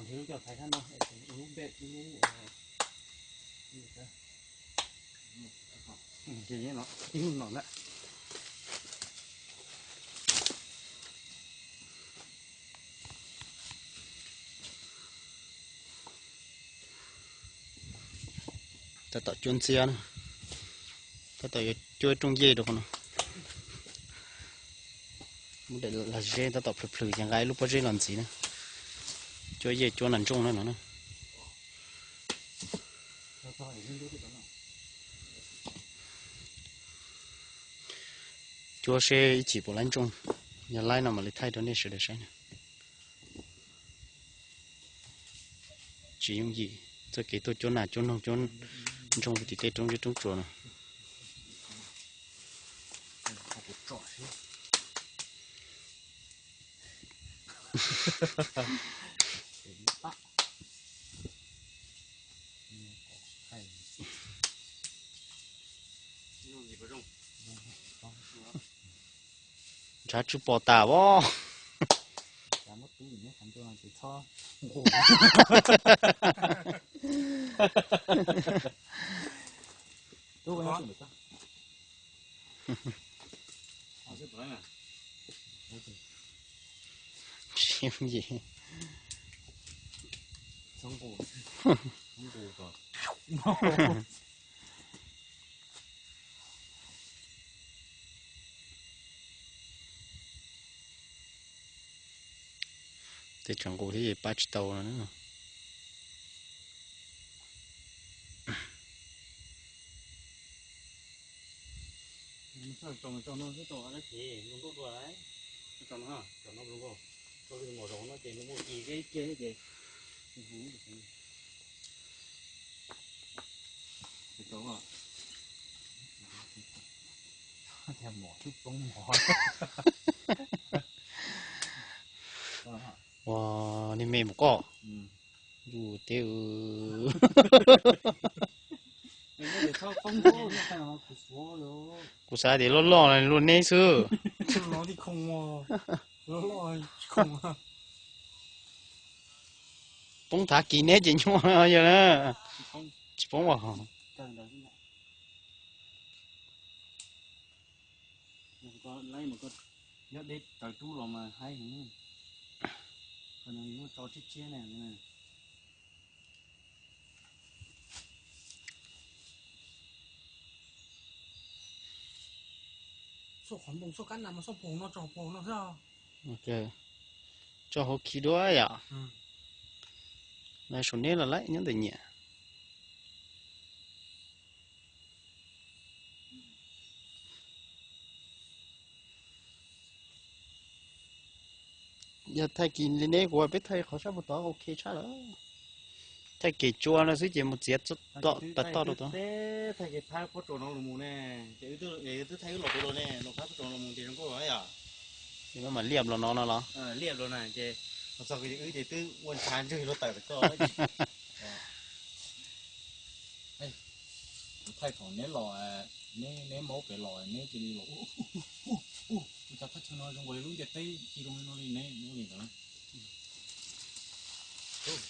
Lub coj thaiv sab no, lub npej lub, ces no, ib lub no na. Tab tom cuab ntxiab na, tab tom yuav cuab rooj yej rau qhov no. Muab daim lag zeb tab tom plhws plhws ces nqa ib lub pob zeb los ntxiv na. Cuab yej cuab nas ntsooj na no na. Cuab seb ib chim puas laib ntsooj, yog laib no mam li thaij rau nej sawv daws saib na. Tsis yooj yim txoj kev tuaj cuab nas cuab noog cuab ntsoog tim tej roob zeb roob tsuas no. Ntshav tsis pom tas os. Siab yim. Tej tseem nqus thiab pab tsis tau no. Ua, nej me mus koj. Yus teb. Kuv xav tias loj loj luaj neb xwb. Poob thav kis neb ces nyuaj yog na. Tsis poob os. Yog deb raws tub los mas haib heev. Tso tshiab tshiab na. Xauj qhov npoo xauj kab nas mas xauj poog no tso poog no xwb. Tso hauv khi dua yom. Saum neb los laib nyob ntawm nyiam. Yog thaij kis li neb kuv peb thaij qhov sab puag tod ok tshaj lawm. Thaij kev tsua no xwb ces mus txiav toj rau tod. Thaij kev phab pob tsuas no los mus ne, ces wb twb thaij wb los pem los ne, los phab pob tsuas no los mus ces zoo nkauj yom. Ces mam liaj los no no los. Liaj los na ces los txog wb ces twb ua ntshav ntswg los tawm pem toj. Thaij thaum neb los, neb maub pem los neb cia li los ua, ua, ua, ua, ua cas thaj chaw no zoo nkaus li lub ntiaj teb ci zoo li no li neb ua li ntawd. Tsis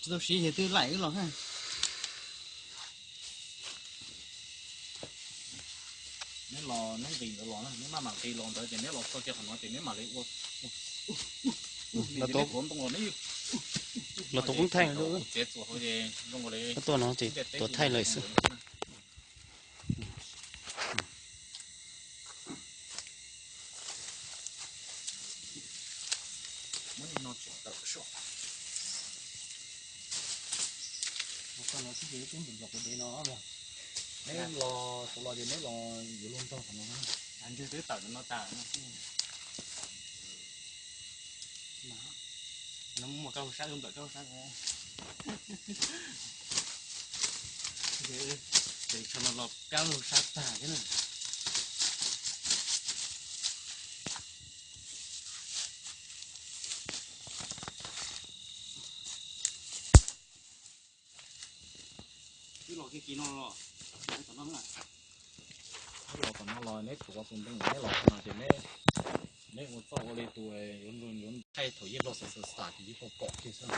tau siv ces twb laim wb los. Neb los neb nqis ntawd los na, neb maj mam nqis los ntawd ces neb los txog kiag qhov no ces neb mam li ua. Los tus qoob thaij, tuaj no ces tuaj thaij lawm xwb. Neb los, kuv los ces neb los yuav luag nrog qhov no. Ntswg twb tawm no tas. No muaj koj sab, nplawm koj sab. Ces tsho no los kab lug sab tag thiab na. Wb los kiag kis no los, tom no, wb los tom no los neb tuav tus ntees neb los no ces neb, neb ua txoj ua li tus yuav, yuav thaij thaum yeej los xav xav xav ces yeej pom pom kiag xwb.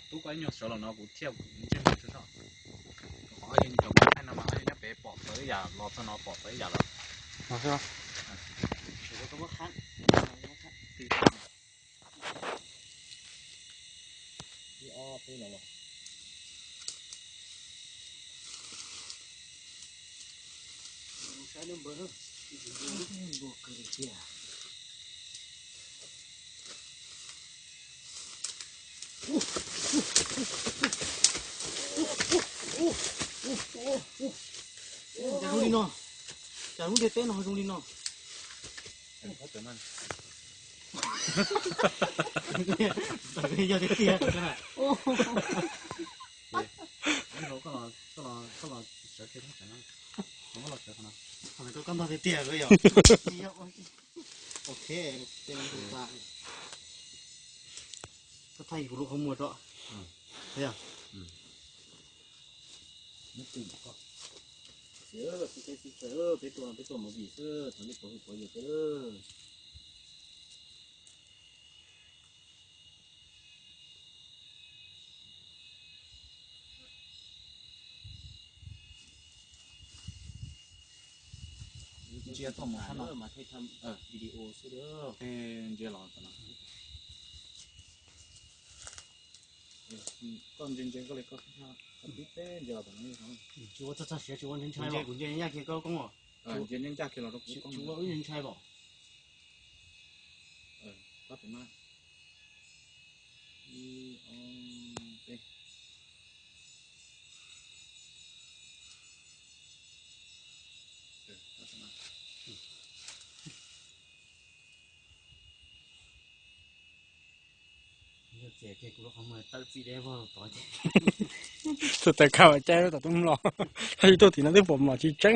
Tub koj ib nyuag sawv los no kuv thiaj ntsej muag tso soj. Qhov yog cov muaj thaij no mas yog nyob pem pom txawv ib yam, los txog no pom txawv ib yam lawm. Cas zoo li no, cas lub ntiaj teb no zoo li no. Yog tiag tiag. Koj los sawv kiag, koj los sawv no. Koj ntog tiag tiag yom. Ok, koj thaij kuv lub qhov muag tso. Peb tuaj no peb tuaj movie xwb, thaum nej pov hwj pov yawg xwb. Ntsia txoj mus sab no mas thaij video xwb. Ntsia los tom no. Koj ntsia ntsia koj li koj tib teb ntsia los tom no. Tsis ua txog txog siav tsis ua ntshai ntshai los kuv ntsia ncaj kiag koj koob os. Ntsia ncaj ncaj kiag los rau kuv koob. Tsis ua wb ntshai los. Ib, ob, peb. Txawm tawm kab caij tom tub los, yus tuaj tim no twb pom mlom tsis tseeb.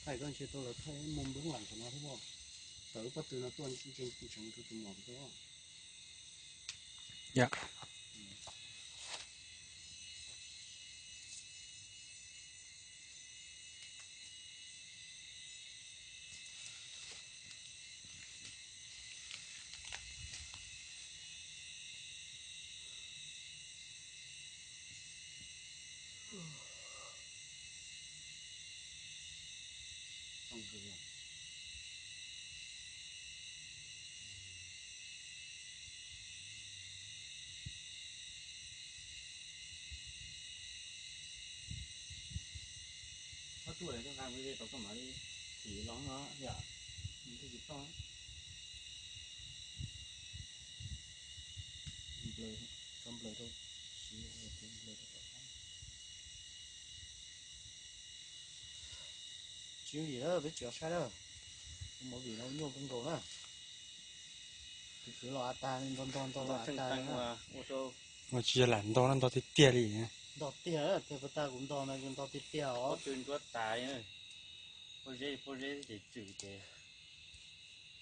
Thaij koj ntshe tau lawv thaij mus npwb lam tom no thiab, tawm lub pob tw no tuaj ntsees tus mlom tau. Tau koj mam li thim los no yom, twb tsis toj. Nplaws, tso nplaws rau siv, nplaws rau tom qab. Tsis yooj yim na, peb tsis saib na. Ua movie no nyuaj kawg nkaus na. Tus kwv los av tag, ntog ntog ntog los av tag na. Tsis yog lam ntog na, ntog tiag tiag li. Ntog tiag, tiag puas tag kuv ntog no, ntog tiag tiag os. Nruab tas, pob zeb pob zeb ces tswm ces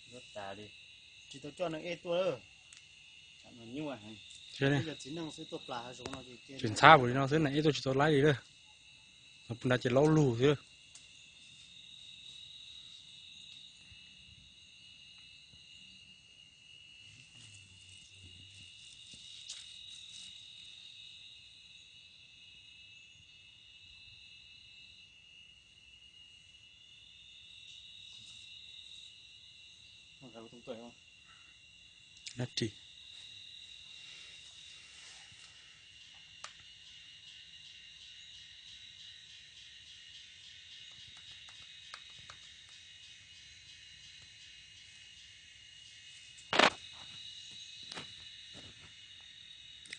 nruab tas li. Tsis tau coj neeg ej tuaj lawm. Nyuaj heev. Yog txiv neej xwb tuaj plas hav zoov no ces tsis ntxhab npaum li no xwb, neeg ej tuaj tsis tau laib li lawm. Pus nrad ces laub lug xwb. Dab tsi?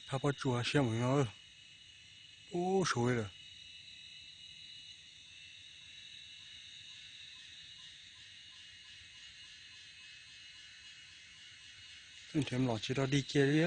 Phab pob tsuas siab mus no. Ub, suav li lawm. Nrhiav mlom tsis rog dig kiag li.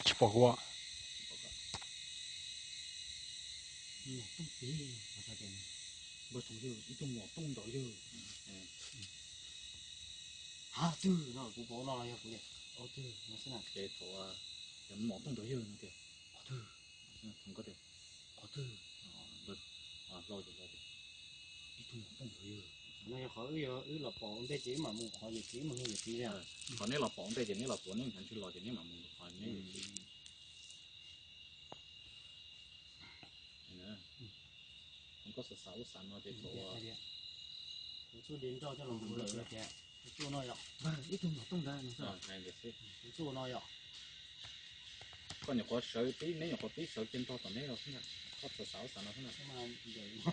Tsis pom kuv. Mlom tooj pem, npawg Thoom yawg, ib tug mlom tooj ntawd yawg. Ha, twg no kuv pom no los yog kuv li. Twg no xwb na. Ces thaum yog mlom tooj ntawd yawg no tiag. Qhov twg? Thoom koj tias qhov twg? Hlau ces hlau tias ib tug mlom tooj ntawd yawg. No yog qhov wb, yog wb los pom ua ntej ces wb mam mus, qhov yawm txiv wb mus hu yawm txiv li. Qhov neb los pom ua ntej ces neb los tuav, neb hnyav ntswg los ces neb mam mus qhov neb. Koj xav xav ub xav no ces thaum kuv txuj di nroj coj los mus lawm tias kuv txuj no yom, ib tug mlom tooj ntawd no xwb. Kuv txuj no yom. Koj nyuam qhuav sawv pib, neb nyuam qhuav pib sawv kiag ntog tom neb los xwb na. Koj xav xav ub xav no xwb na.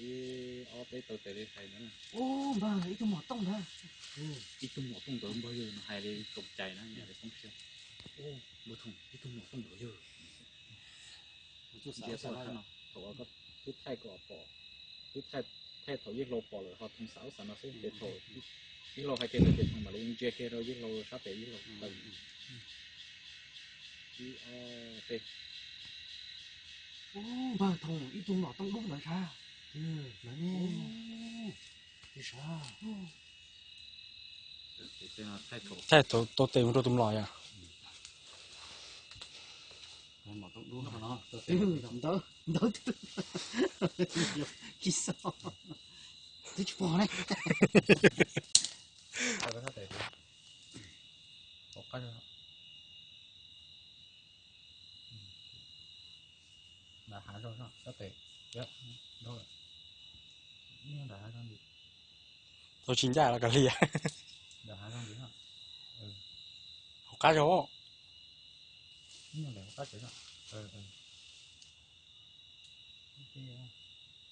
Ib ob peb tau tes li hais ntawd na. Ub, npawg, ib tug mlom tooj ntawd. Ib tug mlom tooj ntawd npawg yawg, no hais li txaus cai na, yam li txaus siab. Ub, npawg Thoom, ib tug mlom tooj ntawd yawg. Ntsia txog no, thaum uas koj twb thaij kom pom, twb thaij, thaij thaum Yij Hlau pom lawm ho Thoom xav ub xav no xwb ces thaum Yij Hlau hais kiag ntawd ces Thoom mam li ntsia kiag rau Yij Hlau sab tes Yij Hlau tawm. Ib ob peb. Ub, npawg Thoom, ib tug mlom tooj dub ntawd sav. Lawv ne. Sav. Thaij tau tes mus rau tus mlom yom. Ntawd, ntawd, kis xo, twb tsis pom ne. Nram hav zoov sab tes, nram hav zoov ntawd. Tau tsis ncaj los kav liam. Nram hav zoov ntawd. Hauv qab zog. Hauv qab tsev.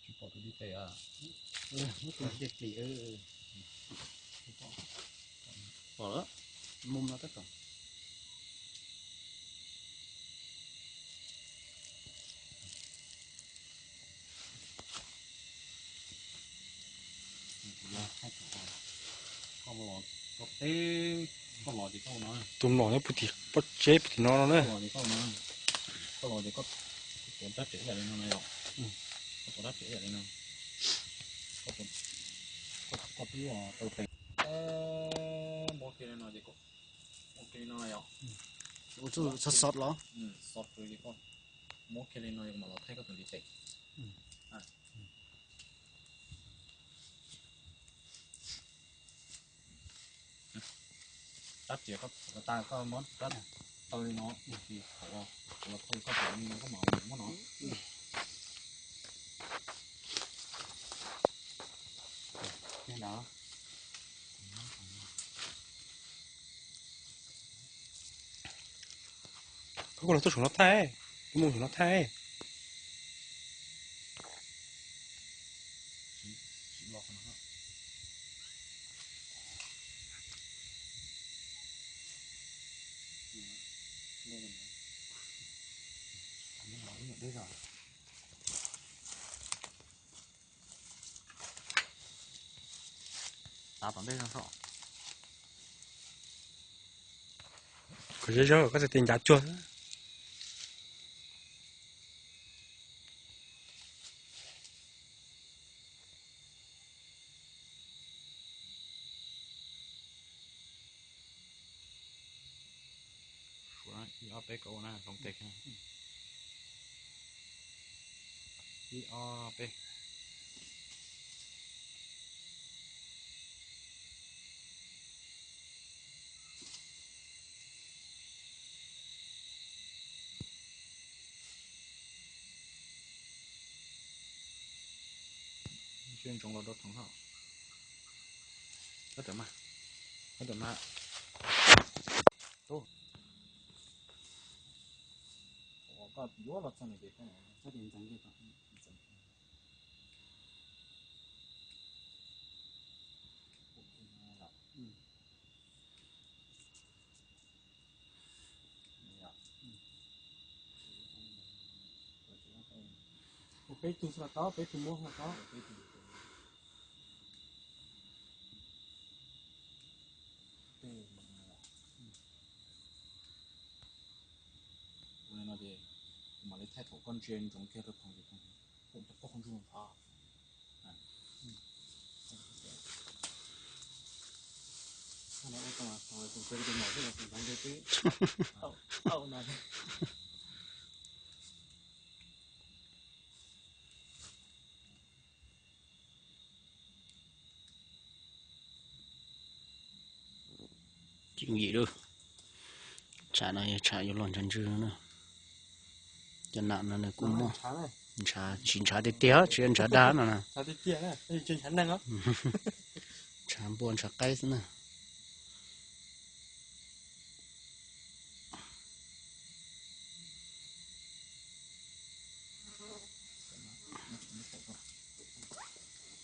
Tsis pom tus di tes. Pom lawm, mus no tab tom. Tus mlom nyob puag tim pob zeb puag tim no no na. Koj los ces koj tuav rab riam ib yam li no na yom. Koj tuav rab riam ib yam li no. Koj twb tau tes. Muab kiag li no ces koj, muab kiag li no yom. Xov xov los? Xov rau ces koj muab kiag li no mam los thaij koj tus ntiv tes. Rab riam koj txhom tas koj muab rab taw li no, ib pliag kuv los thauj koj pom li no koj mam muab no. Koj los tuaj saum no thaij, mus saum no thaij. Koj zov zov koj txhais tes ncav cuag. Suav ib ob peb koj ua na, hloov tes kiag. Ib ob peb. Ntsia ntsoov los rau thaum no. Koj tawm mas, koj tawm mas. Tub, koj yuav los txog nws ces koj Peb tug xwb los tau, peb tug muab xwb los tau. Ua li no ces kuv mam li thaij thaum koj ntsia ntsoov kiag rau phoom ces koj qhov ntsuag ntshav. Tswv yim lawm, tshav no yog tshav yuav los ntshav ntswg na. Cov nam no nws kuj muaj ntshav, tsis ntshav tiag tiag, tsis yog ntshav dag no na. Ntshav npua ntshav qaib xwb na.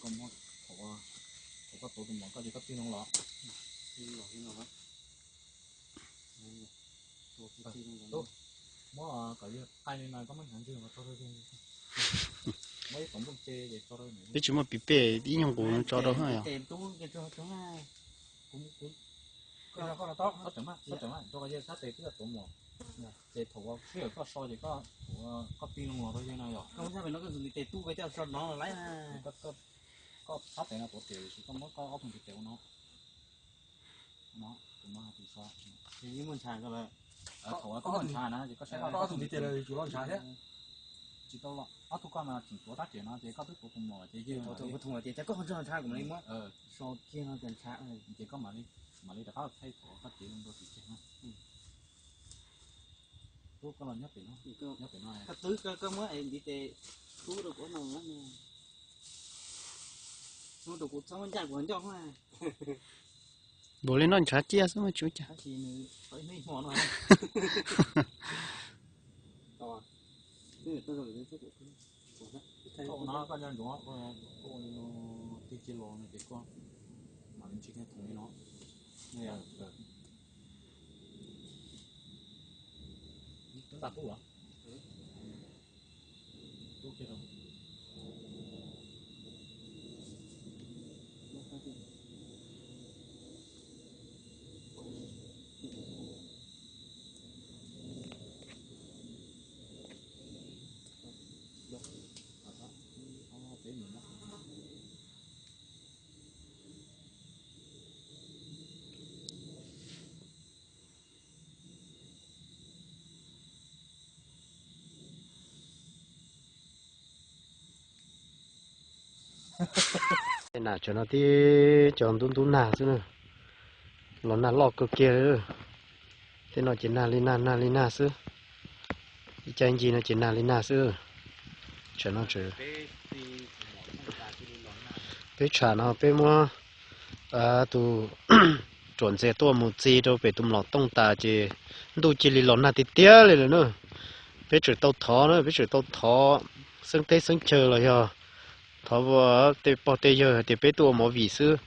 Koj muab, thaum koj tuav tus mom koj ces koj tig loo los. Muab kom yog qaij li no koj muab ntshav ntswg los tso rau yawg. Muab ib tom nplooj ce ces tso rau. Twb tsis muaj pis pej ib nyuag nqus tso rau yog. Koj tseem mas, koj tseem mas, rau qhov yawg sab tes twb tuav mom. Ces thaum sij hawm koj so ces koj, koj tig loo los rau yawg no yom. Koj sab tes no tuav tes, koj muab koj ob tug ntiv tes ua no. No, tus no tus so. Thaum koj muaj ntshav na ces koj saib, koj ob tug ntiv tes los yuav tsum los ntshav thiab. Tsis tau los, ob tug koj mas tseem tuav rab riam no ces koj twb tuav tus mom ces yawg, ces koj ho ntshav kuv mam li muab so kiag no ces ntshav, ces koj mam li rov qab thaij thaum koj tig loo rau tim tseg no. Tub, koj los nyob pem no, nyob pem no. Koj twb, koj muab ntiv tes tub rau kuv no. Hnub rau kuv txhob ncaj kuv ncauj na. Npaum li no ntshav ciaj xwb mas tsis ua cas. Koj ua no koj nco ntsoov, koj ua li no tig cia los no ces koj mam li ntsia kiag thoom li no. Tub ntaj tub los. Tub kiag rau. Tej nam tsam no tib co ntub ntub nag xwb na. Los nag loj kawg kiag li. Tej no ces nag li nag nag li nag xwb. Ib cag ncig no ces nag li nag xwb. Tsam no, peb tsham no peb muab tus ruam ntxias tuaj mus txi rau pem tus mlom tooj tas ces ntuj cia li los nag tiag tiag li lawm na. Peb tseem tau thov na, peb tseem tau thov xeeb teb xeeb chaw los yog thov tej pog tej yawg hais tias peb tuaj ua movie xwb,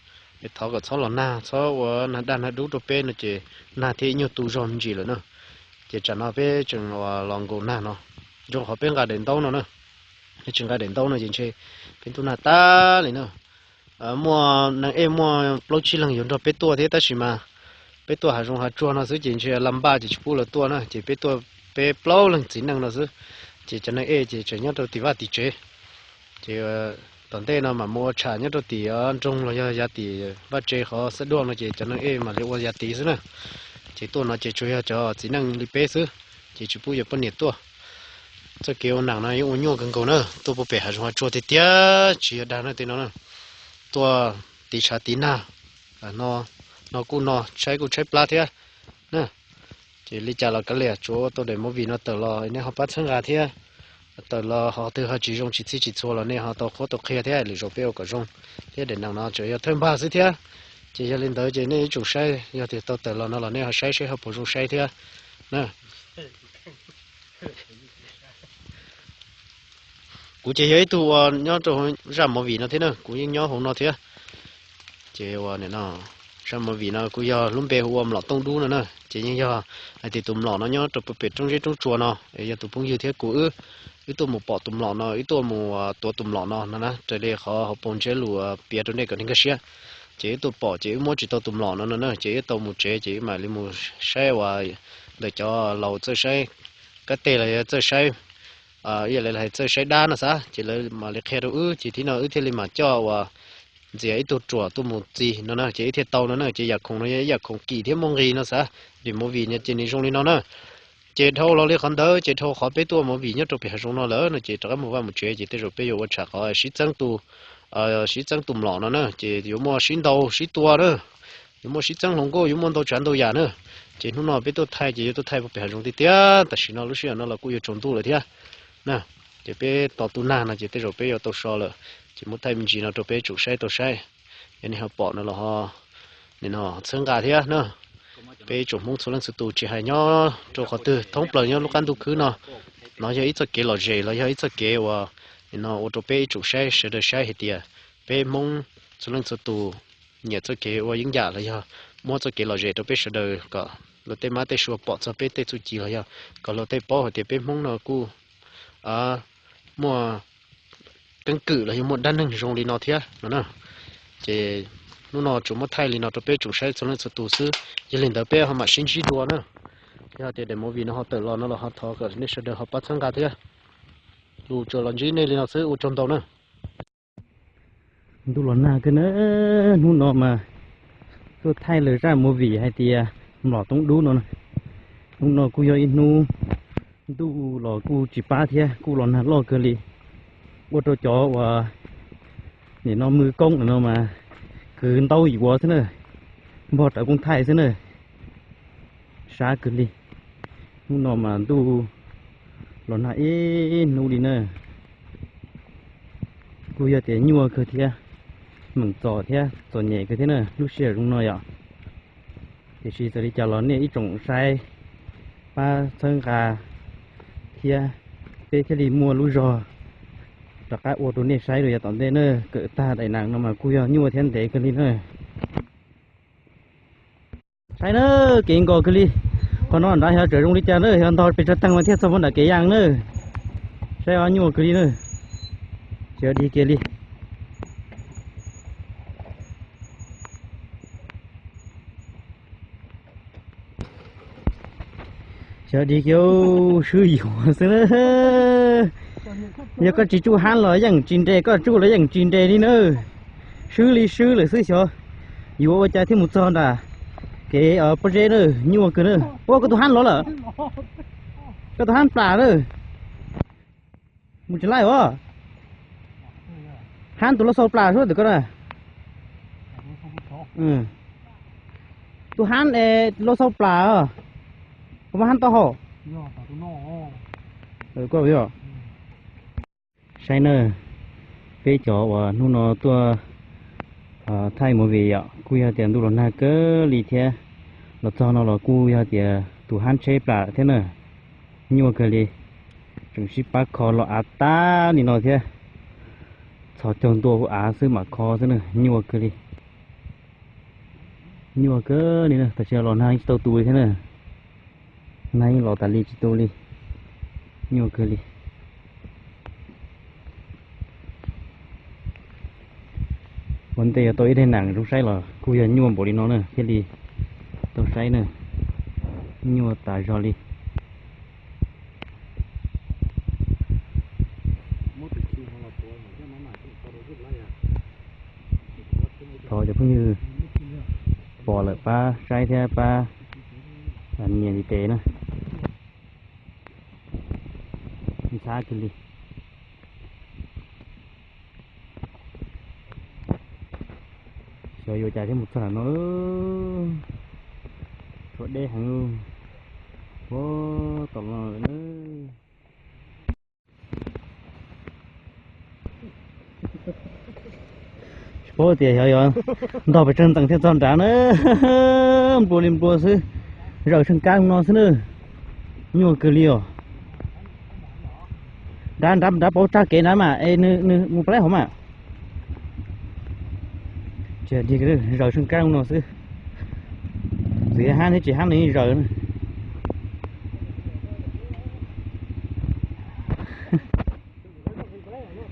es thov kom txhob los nag, txhob ua nag daj nag dub rau peb no ces nag thiaj ib nyuag tu zog me ntsis lawm na. Ces tsam no peb tseem los nkaus nag no, zoo qhov peb nqa daim ntaub no na. Peb tsis nqa daim ntaub no ces ntshe peb ntuj nag tag li na. Muaj neeg ej muaj plaub tsib leeg yuav nrog peb tuaj thiab tab sis mas peb tuaj hav zoov hav tsuag no xwb ces ntshe la npaj ces tsis pub lawv tuaj na ces peb tuaj peb plaub leeg txiv neej no xwb. Ces cov neeg ej ces tseem nyob rau tim vaj tim tsev. Ces tom ntej no mam mus ua tsham nyob rau tim nroog los yog yav tim vaj tsev qhov xab duaj no ces cov neeg ej mam li ua yav tid xwb na. Ces tuaj no ces tsuas yog cov txiv neej li peb xwb, ces tsis pub yuav poj niam tuaj. Txoj kev ua nam no yeej ua nyuaj kawg nkaus na, tuaj puag pem hav zoov hav tsuag tiag tiag tsis yog dag na tej no na. Tuaj tiv tshav tiv nag, no kuj no tshaib kuj tshaib plab thiab na. Ces li cas los kav liam tsuav ua tau daim movie no tawm los nej ho pab txhawb nqa thiab. Tawm los ho twg ho tsis zoo tsis txhij tsis txhua los nej ho tau qhuab tau qhia thiab lwm zaus peb ua kom zoo. Thiab daim neeg no tsuas yog thawj npag xwb thiab. Ces yog li ntawd ces nej ib tsoom saib yog tias tau tawm los no los nej ho saib saib ho puas zoo saib thiab na. Kuv ces yog ib tug uas nyob rau zaj movie no thiab na, kuv yeej nyob hauv no thiab. Ces ua no, zaj movie no kuj yog lub npe hu ua Mlom Tooj Dub no na, ces yeej yog hais tias tus mlom no nyob rau puag pem roob zeb roob tsua no, es yog tus phooj ywg thiab kuv wb, wb tuaj mus pom tus mlom no, wb tuaj mus tuav tus mlom no no na, raws li qhov hauv paus ntshiab lus piav rau nej kom nej nkag siab. Ces wb tuaj pom ces wb muab tsis tau tus mlom no no na, ces wb tau mus tsev ces wb mam li mus saib uas ntawm cov laus txawj saib kab teg los yog txawj saib, ib yam li hais txawj saib dab no xav, ces lawv mam li qhia rau wb ces thib no wb thiaj li mam coj uas ntxias ib tug ruam tuaj mus txi no na, ces wb thiaj tau no na. Ces yam khoom no yog ib yam khoom kim thiab muaj nqis no xav, daim movie no ces nws zoo li no na. Ces dhau los li qhov ntawd ces dhau qhov peb tuaj movie nyob rau pem hav zoov no lawm no ces rov qab mus vaj mus tsev ces tej zaum peb yuav ua tsham qhov sib txeeb tus, sib txeeb tus mlom no na, ces yuav muaj sib ntaus sib tua na, yuav muaj sib txeeb hluas nkauj, yuav muaj ntau tsav ntau yam na. Ces hnub no peb tuaj thaij ces yuav tuaj thaij puag pem hav zoov tiag tiag, tam sim no lub sij hawm no los kuj yuav tsaus ntuj lawm thiab na. Ces peb tos tu nag no ces tej zaum peb yuav tau so lawm, ces muab thaij me ntsis no rau peb tsoom saib tau saib. Yog nej ho pom no los ho, nim no txhawb nqa thiab na. Peb tsoom Hmoob txhua leej txhua tus tsis hais nyob rau qhov twg thoob plaws nyob lub qab ntuj khwb no, no yog ib txoj kev lom zem los yog ib txoj kev uas nim no ua rau peb ib tsoom saib sawv daws saib hais tias peb Hmoob txhua leej txhua tus nyiam txoj kev ua yeeb yam los yog muab txoj kev lom zem rau peb sawv daws kom luag tej mab tej sua pom txog peb tej txuj ci los yog kom luag tej paub hais tias peb Hmoob no kuj muaj keeb kwm los yog muaj dab neeg zoo li no thiab no na. Ces hnub no tsuas muab thaij li no rau peb tsoom saib txhua leej txhua tus xwb, yog li ntawd peb ho mam sib ntsib dua na. Yog tias daim movie no ho tawm los no los ho thov kom nej sawv daws ho pab txhawb nqa thiab. Lus tsuas los ntsib nej li no xwb, ua tsaug ntau na. Ntuj los nag kawg na, hnub no mas tuaj thaij lawv zaj movie hais tias Mlom Tooj Dub no. Hnub no kuj yog ib hnub ntuj los kuj tsis pab thiab kuj los nag loj kawg li, ua rau cov uas nim no mws koob no mas kwv ntaub yuav xwb na, npog rawv koob thaij xwb na, sab kawg li. Hnub no mas ntuj los nag ib hnub li na, kuj yog tias nyuaj kawg thiab, meem txom thiab txom nyem kawg thiab na lub sij hawm zoo no yom. Tiam sis txawm li cas los nej ib tsoom saib pab txhawb nqa thiab, peb thiaj li muaj lub zog rov qab ua rau nej saib rau yav tom ntej na. Kawm tag daim nees no mas kuj yog nyuaj thiab ntev kawg li na. Saib na, kev nkos kawg li. Qhov no nrad yog tseem zoo li cas na, yog ntog pes tsawg teeg mas thiaj txog puag nram kev yas na. Saib os, nyuaj kawg li na. Tsis dig kiag li. Xyov dig kiag, swb yuav xwb na. Yog koj tsis tsuj hab los yeej tsis nres, koj tsuj los yeej tsis nres li na. Swb li swb lawm xwb, xyov yuav ua cas thiaj mus txog nram kev pob zeb na, nyuaj kawg na. Ua koj tus hab los lawm, koj tus hab plam na. Mus tsis laij os. Hab tus loj xau plam suab ntawm koj na. Tus hab es loj xau plas, kuv muab hab tau hau. Saib na, peb cov uas hnub no tuaj thaij movie yom, kuj yog tias ntuj los nag kawg li thiab. Los txog no los kuj yog tias tus hab tsheb plas thiab na. Nyuaj kawg li, tseem sib pab kho los av tag li no thiab. Txhos caug ntua hauv av xwb mam kho xwb na, nyuaj kawg li. Nyuaj kawg li na, tam sim no los nag yeej tsis tau tu li thiab na. Nag yeej los tas li tsis tu li. Nyuaj kawg li. Ua ntej yog tau ib daim nam zoo saib los kuj yog nyuaj npaum li no na thiaj li tau saib na. Nyuaj tas zog li. Thov cov phooj ywg pom lawm pab saib thiab pab nias ntiv tes na. Ntxhab kiag li. Xyov yuav cas thiaj mus txog ntawm no. Tshuav deb heev. Ua, tom no lawm na. Tsis paub tias xyov yuav ntog pes tsawg ntxees thiaj txog nrad na. Nplua li nplua xwb, zaws seej kab no xwb na. Nyuaj kawg li os. Nrad nrad nrad, pauv tsag kev nrad mas es nws mus pab hauv mas. Zaws seej kab no xwb. Txawm yog hab thiab tsis hab nws yeej zaws.